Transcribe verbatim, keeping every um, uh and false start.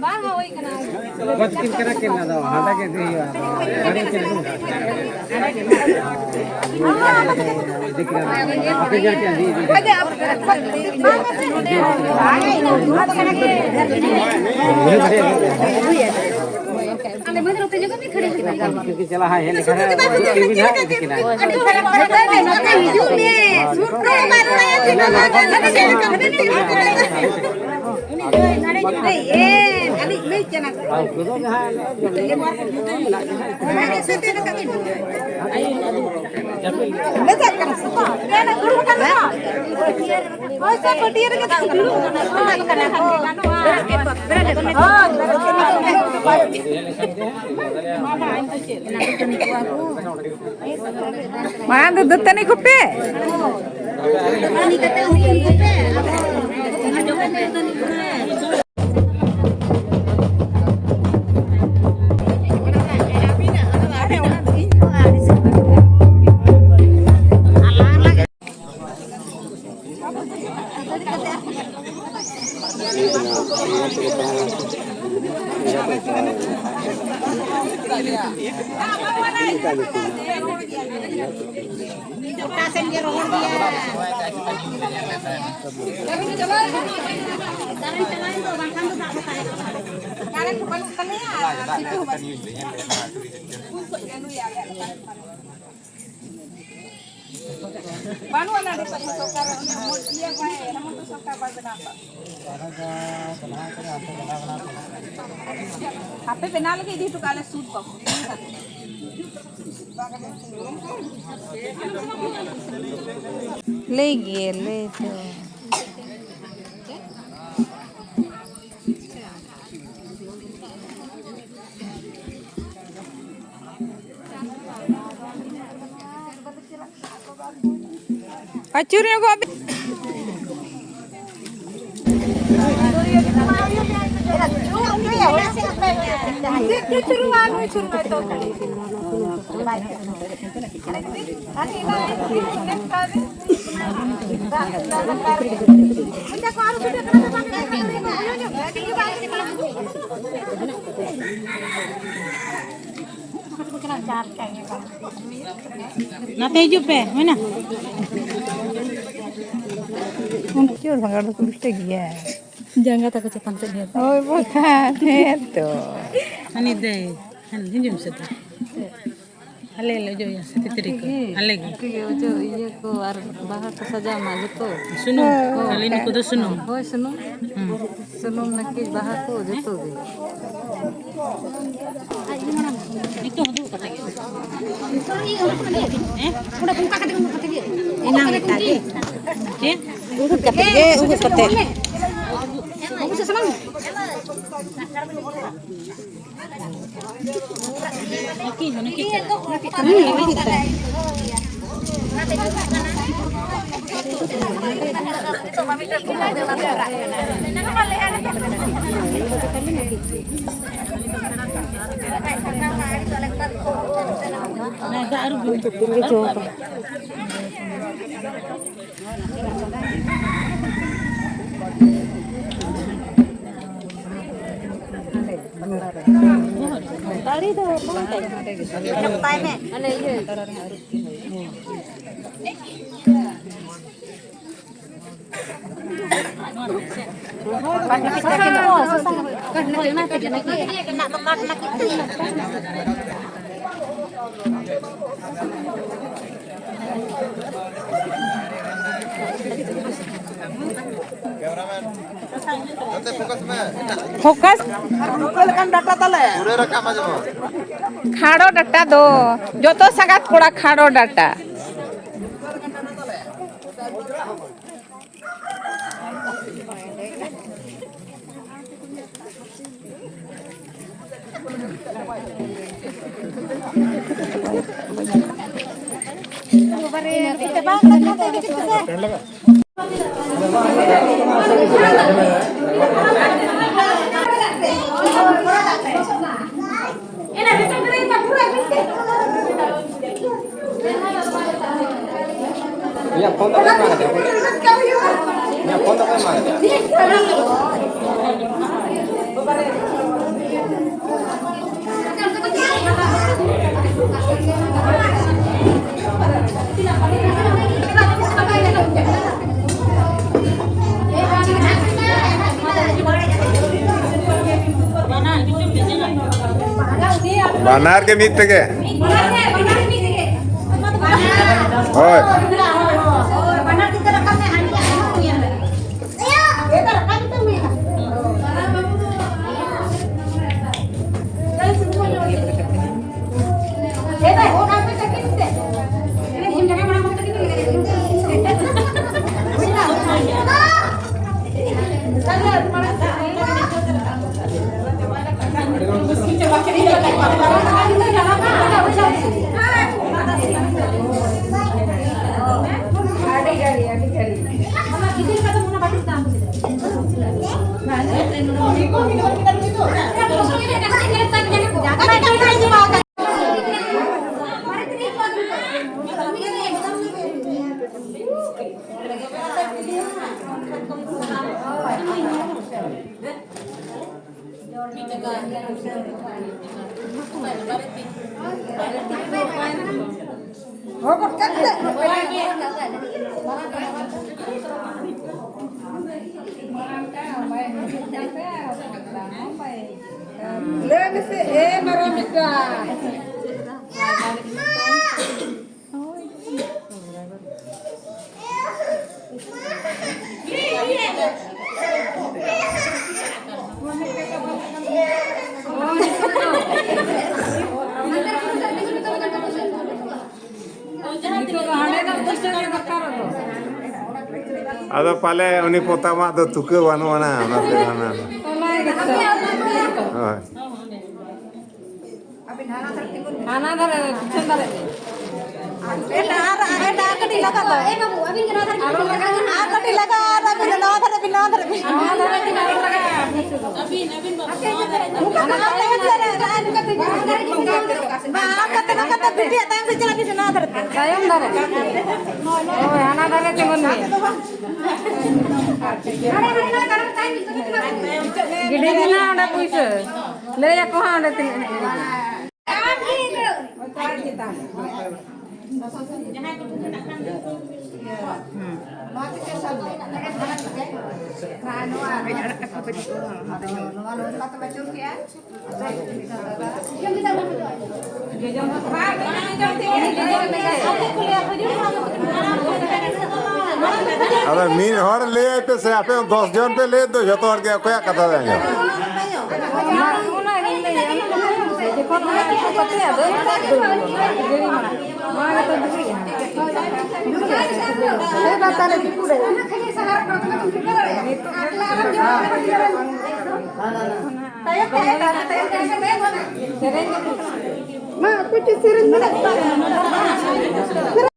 ᱵᱟᱝ ᱦᱩᱭ ᱠᱟᱱᱟ᱾ ᱵᱟᱹᱛᱠᱤᱱ ᱠᱟᱱᱟ ᱠᱤᱱ, ᱟᱫᱚ ᱦᱟᱸᱰᱮ ᱜᱮ ᱤᱫᱤ ᱦᱩᱭᱩᱜᱼᱟ, ᱟᱫᱚ ᱜᱟᱹᱰᱤ ᱪᱮᱫ ᱟᱹᱜᱩ ᱠᱟᱜᱼᱟ? ᱤᱫᱤ ᱠᱤᱱᱟ᱾ ᱟᱯᱮ ᱧᱮᱞ ᱯᱮ, ᱤᱫᱤ, ᱤᱫᱤ ᱠᱤᱱᱟ᱾ ᱟᱞᱮ ᱢᱟᱹᱭ ᱫᱚ ᱱᱚᱛᱮ ᱧᱚᱜᱚᱜ ᱢᱮ, ᱠᱷᱟᱹᱲᱤ ᱠᱟᱱᱟ᱾ ᱪᱟᱞᱟᱜ ᱦᱟᱸᱜ ᱦᱮᱡ ᱞᱮᱠᱷᱟᱱ ᱦᱟᱸᱜ ᱤᱫᱤ ᱠᱤᱱᱟ᱾ ᱱᱚᱛᱮ ᱦᱤᱡᱩᱜ ᱢᱮ, ᱥᱩᱨ ᱠᱚ ᱵᱟᱝ ᱨᱚᱲ ᱟᱭᱟ, ᱪᱮᱫ ᱦᱚᱸ ᱵᱟᱝ ᱨᱚᱲ ᱟᱭᱟ᱾ ᱮᱭ, ᱮ, ᱟᱹᱞᱤᱧ ᱞᱟᱹᱭ ᱠᱟᱱᱟ᱾ ᱩᱱᱠᱩ ᱫᱚ ᱡᱟᱦᱟᱸ ᱦᱤᱞᱳᱜ ᱡᱚᱢ ᱧᱩ ᱠᱚ ᱢᱮᱱᱟᱜ ᱜᱮᱭᱟ᱾ ᱢᱮᱛᱟᱜ ᱠᱟᱱᱟ ᱥᱮ ᱵᱟᱝ? ᱫᱩᱲᱩᱵ ᱟᱠᱟᱱ ᱫᱚ᱾ ᱦᱳᱭ ᱥᱮ, ᱯᱟᱹᱴᱭᱟᱹ ᱨᱮᱜᱮ ᱫᱩᱲᱩᱵ ᱟᱠᱟᱱᱟ᱾ ᱦᱳᱭ᱾ ᱢᱟᱲᱟᱝ ᱫᱚ ᱫᱟᱹᱛᱟᱹᱱᱤ ᱠᱚᱯᱮ᱾ ᱵᱟᱹᱱᱩᱜ ᱟᱱᱟ ᱱᱤᱛᱚᱜ ᱫᱚ ᱥᱚᱨᱠᱟᱨ, ᱚᱱᱮ ᱢᱚᱡᱽ ᱤᱭᱟᱹ ᱵᱟᱭ, ᱦᱮᱢᱚᱱᱛᱚ ᱥᱚᱨᱠᱟᱨ ᱵᱟᱭ ᱵᱮᱱᱟᱣ ᱟᱠᱟᱫ᱾ ᱟᱯᱮ ᱵᱮᱱᱟᱣ ᱞᱟᱹᱜᱤᱫ ᱤᱫᱤ ᱦᱚᱴᱚ ᱠᱟᱜ ᱞᱮ ᱥᱩᱫ ᱵᱟᱠᱚ᱾ ᱞᱟᱹᱭ ᱜᱮ, ᱞᱟᱹᱭ ᱛᱚ᱾ ᱟᱹᱪᱩᱨ ᱧᱚᱜᱚᱜ ᱵᱤᱱ᱾ ᱱᱟᱛᱮ ᱦᱤᱡᱩᱜ ᱯᱮ, ᱦᱩᱭᱱᱟ? ᱩᱱᱠᱩ ᱪᱮᱫ ᱵᱟᱝᱜᱟᱲ ᱫᱚᱠᱚ ᱵᱤᱥᱴᱟᱹ ᱜᱮᱭᱟ᱾ ᱡᱟᱸᱜᱟ ᱛᱟᱠᱚ ᱪᱮᱛᱟᱱ ᱥᱮᱫ ᱰᱷᱮᱨ᱾ ᱦᱳᱭ, ᱵᱟᱠᱷᱟᱱ, ᱦᱮᱸ ᱛᱚ᱾ ᱦᱟᱹᱱᱤ ᱫᱟᱹᱭ, ᱦᱟᱹᱱᱤ ᱦᱤᱡᱩᱜ ᱢᱮᱥᱮ ᱛᱚ᱾ ᱟᱞᱮ ᱞᱮ ᱚᱡᱚᱜ ᱮᱭᱟ ᱥᱮ ᱛᱤᱛᱨᱤ ᱠᱚ, ᱟᱞᱮ ᱜᱮ᱾ ᱟᱯᱮ ᱜᱮ ᱚᱡᱚᱜ ᱤᱭᱟᱹ ᱠᱚ ᱟᱨ ᱵᱟᱦᱟ ᱠᱚ ᱥᱟᱡᱟᱣ ᱢᱟ ᱡᱚᱛᱚ᱾ ᱥᱩᱱᱩᱢ, ᱦᱳᱭ᱾ ᱠᱷᱟᱹᱞᱤ ᱱᱩᱠᱩ ᱫᱚ ᱥᱩᱱᱩᱢ᱾ ᱦᱳᱭ, ᱥᱩᱱᱩᱢ᱾ ᱦᱩᱸ᱾ ᱥᱩᱱᱩᱢ ᱱᱟᱹᱠᱤᱡ ᱵᱟᱦᱟ ᱠᱚ ᱡᱚᱛᱚ ᱜᱮ᱾ ᱱᱤᱛᱚᱜ ᱦᱚᱸ ᱫᱩᱲᱩᱵ ᱠᱟᱛᱮ ᱜᱮ᱾ ᱦᱮᱸ? ᱚᱸᱰᱮ ᱚᱱᱠᱟ ᱠᱟᱛᱮ ᱜᱮ, ᱚᱱᱠᱟ ᱠᱟᱛᱮ ᱜᱮ᱾ ᱮᱱᱟᱝ ᱞᱮᱠᱟ ᱜᱮ᱾ ᱪᱮᱫ? ᱩᱸᱜᱩᱫ ᱠᱟᱛᱮ ᱜᱮ, ᱩᱸᱜᱩᱫ ᱠᱟᱛᱮ᱾ ᱵᱟᱹᱵᱩ ᱥᱮᱫ ᱥᱟᱢᱟᱝ ᱢᱮ᱾ ᱯᱷᱳᱠᱟᱥ᱾ ᱯᱩᱨᱟᱹ ᱨᱟᱠᱟᱵ ᱢᱟ ᱡᱮᱢᱚᱱ᱾ ᱠᱷᱟᱲᱚ ᱰᱟᱴᱟ ᱫᱚ ᱡᱚᱛᱚ ᱥᱟᱸᱜᱟᱛ ᱠᱚᱲᱟ ᱠᱷᱟᱲᱚ ᱰᱟᱴᱟ᱾ ᱤᱧᱟᱹᱜ ᱯᱷᱳᱱ ᱫᱚ ᱚᱠᱚᱭ ᱮᱢᱟ ᱠᱟᱫᱮᱭᱟ? ᱤᱧᱟᱹᱜ ᱯᱷᱳᱱ ᱫᱚ ᱚᱠᱚᱭ ᱮᱢᱟ ᱠᱟᱫᱮᱭᱟ? ᱵᱟᱱᱟᱨ ᱜᱮ ᱢᱤᱫ ᱛᱮᱜᱮ᱾ ᱦᱳᱭ᱾ ᱞᱟᱹᱭ ᱢᱮᱥᱮ, ᱮ ᱢᱟᱨᱟᱝ ᱵᱮᱴᱟ᱾ ᱟᱫᱚ ᱯᱟᱞᱮ ᱩᱱᱤ ᱯᱚᱛᱟᱢᱟᱜ ᱫᱚ ᱛᱩᱠᱟᱹ ᱵᱟᱹᱱᱩᱜ ᱟᱱᱟ, ᱚᱱᱟᱛᱮ ᱚᱱᱟ᱾ ᱦᱳᱭ᱾ ᱦᱟᱱᱟ ᱫᱷᱟᱨᱮ, ᱯᱤᱪᱷᱚᱱ ᱫᱷᱟᱨᱮ᱾ ᱮᱴᱟᱜ, ᱟᱨ, ᱟᱨ ᱮᱴᱟᱜ ᱠᱟᱹᱴᱤᱡ ᱞᱟᱜᱟ ᱫᱚ᱾ ᱟᱨᱚ ᱞᱟᱜᱟ᱾ ᱟᱨ ᱠᱟᱹᱴᱤᱡ ᱞᱟᱜᱟ, ᱟᱨ ᱟᱹᱵᱤᱱ ᱫᱚ ᱱᱚᱣᱟ ᱫᱷᱟᱨᱮ ᱵᱤᱱ, ᱱᱚᱣᱟ ᱫᱷᱟᱨᱮ ᱵᱤᱱ᱾ ᱱᱚᱣᱟ ᱫᱷᱟᱨᱮ ᱵᱤᱱ, ᱱᱚᱣᱟ ᱫᱷᱟᱨᱮ᱾ ᱱᱚᱝᱠᱟ ᱫᱚ ᱟᱞᱚ ᱞᱟᱜᱟ ᱫᱷᱟᱨᱮ, ᱟᱨ ᱱᱚᱝᱠᱟ ᱫᱚ ᱵᱟᱝ, ᱟᱨ ᱠᱟᱛᱮ, ᱱᱚᱝᱠᱟ ᱫᱚ ᱵᱤᱴᱤᱭᱟᱜ ᱛᱟᱭᱚᱢ ᱥᱮᱫ ᱪᱟᱞᱟᱜ ᱵᱤᱱ ᱥᱮ, ᱱᱚᱣᱟ ᱫᱷᱟᱨᱮ ᱛᱮ᱾ ᱛᱟᱭᱚᱢ ᱫᱷᱟᱨᱮ᱾ ᱦᱳᱭ, ᱦᱟᱱᱟ ᱫᱷᱟᱨᱮ ᱛᱤᱸᱜᱩᱱ ᱢᱮ᱾ ᱜᱤᱰᱤ ᱢᱮ ᱚᱸᱰᱮ ᱯᱩᱭᱥᱟᱹ᱾ ᱞᱟᱹᱭ ᱟᱠᱚ ᱦᱟᱸᱜ ᱚᱸᱰᱮ ᱛᱤᱱᱟᱹᱜ ᱦᱮᱡ ᱟᱠᱟᱱᱟ᱾ ᱟᱫᱚ ᱢᱤᱫ ᱦᱚᱲ ᱞᱟᱹᱭᱟᱭ ᱯᱮ ᱥᱮ, ᱟᱯᱮ ᱫᱚᱥ ᱡᱚᱱ ᱯᱮ ᱞᱟᱹᱭᱮᱫ ᱫᱚ, ᱡᱚᱛᱚ ᱦᱚᱲ ᱜᱮ ᱚᱠᱚᱭᱟᱜ ᱠᱟᱛᱷᱟ ᱫᱚ ᱟᱸᱡᱚᱢ? ᱢᱟ, ᱚᱠᱚᱭ ᱪᱚ ᱥᱮᱨᱮᱧ ᱢᱮ᱾